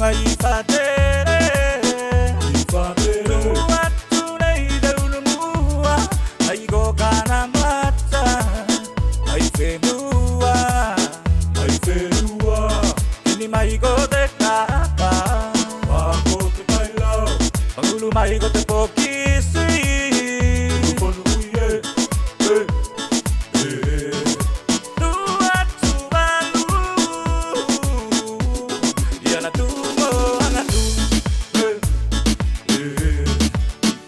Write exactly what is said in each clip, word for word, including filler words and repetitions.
Ai fatele, ai fatele. Atu nei te ulu mua, ai ko Kanamata, ai fenua, ai fenua. Ini mai ko te kapa, a ko te kaila. Fakulu mai ko te pokisi. Fonu ui e, e. Tua Tuvalu, ia na tumo aganu.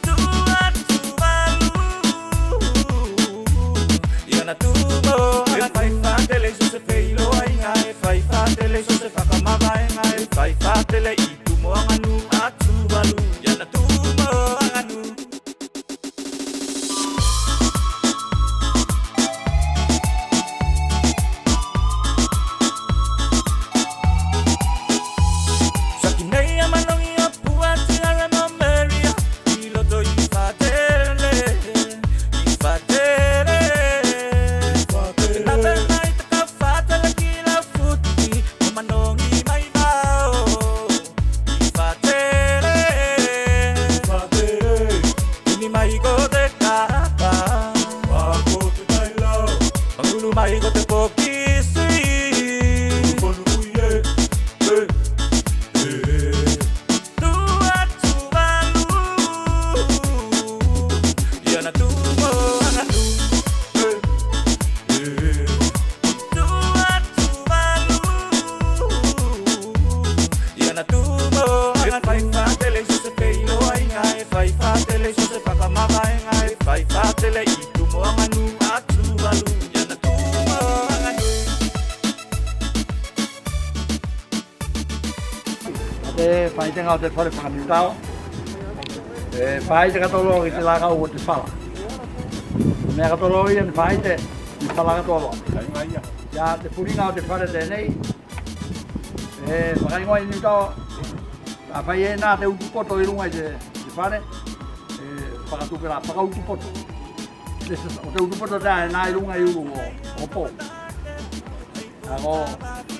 Tua Tuvalu, ia na tumo aganu. E fai fatele so se feiloaiga, e fai fatele so se fakamavaega, e fai fatele i tumo aganu a Tuvalu, ia na tumo aganu. Saki nei a manogi o Puatilale mo Meria, i loto i fatele, i fatele. Lave mai te ka fatele ki Laufuti, mo manogi mai vao. I fatele, i fatele. Ini mai ko te kapa, a ko te kaila. Fakulu mai ko te pokisi. Fonu ui e, e, e. Tua Tuvalu, ia na tumo aganu. E, e. Tua Tuvalu, ia na tumo aganu. E fai fatele so se feiloaiga, e fai fatele so se fakamavaega, e fai fatele i tumo aganu a Tuvalu, ia na tumo aganu. Te faitega o te fale fakamitao. E faite katoa loa ki te lakau o te fala. Mea katoa loa ia ne faite, ne fala katoa loa. Ia te puliga o te fale tenei. E fakaigoa i Niutao. A fai e na te utupoto i luga i te, te fale. E fakatupe la, fakautupoto. Te, o te utupoto tela e na i luga i ulu o, o po. A ko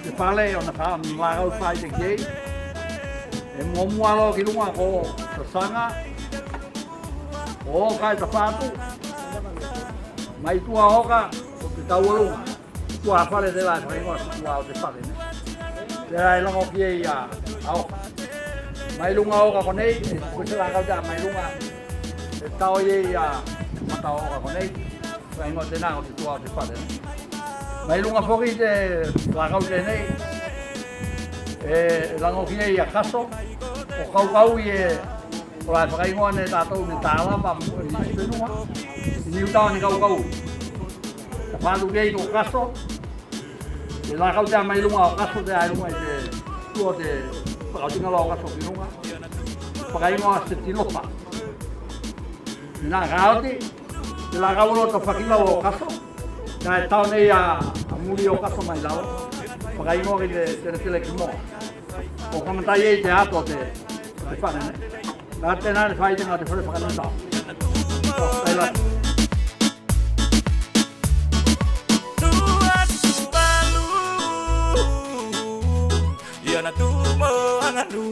te fale ona fa, lakau faite ki ei. E muamua loa ki luga ko Sasaga, ko Oka e Tafatu, mai tua Oka ko te Taualuga. Tua fale tela e fakaigoa se tua o te fale ne. Tela e lago ki ei a, a Oka. Mai luga Oka konei, e, ko se lakau tela mai luga. E tao i ei a mata o Oka konei. Fakaigoa tena ko te tua o te fale. Mai luga foki te lakau tenei, e lago ki ei a Kaso, ko Kaukau i e, kola e fakaigoa ne tatou ne Talava i fenua. I Niutao ne Kaukau. Tafatu ki ei ko Kaso. E lakau tela mai luga o Kaso, tela i luga i te tua o te fakaotiga loa o Kaso ki luga. Fakaigoa se Tilopa. Ina ka oti, te lakau loa o Tafakilau o Kaso, kae tao nei a, a muli o Kaso mai lalo. Fakaigoa ki te teletele ki moa. Ko kamatai ei te ato o te, o te fale ne. Ka tena ne faitega o te fale fakamitao. Ko, kai la. Tua Tuvalu, ia na tumo aganu.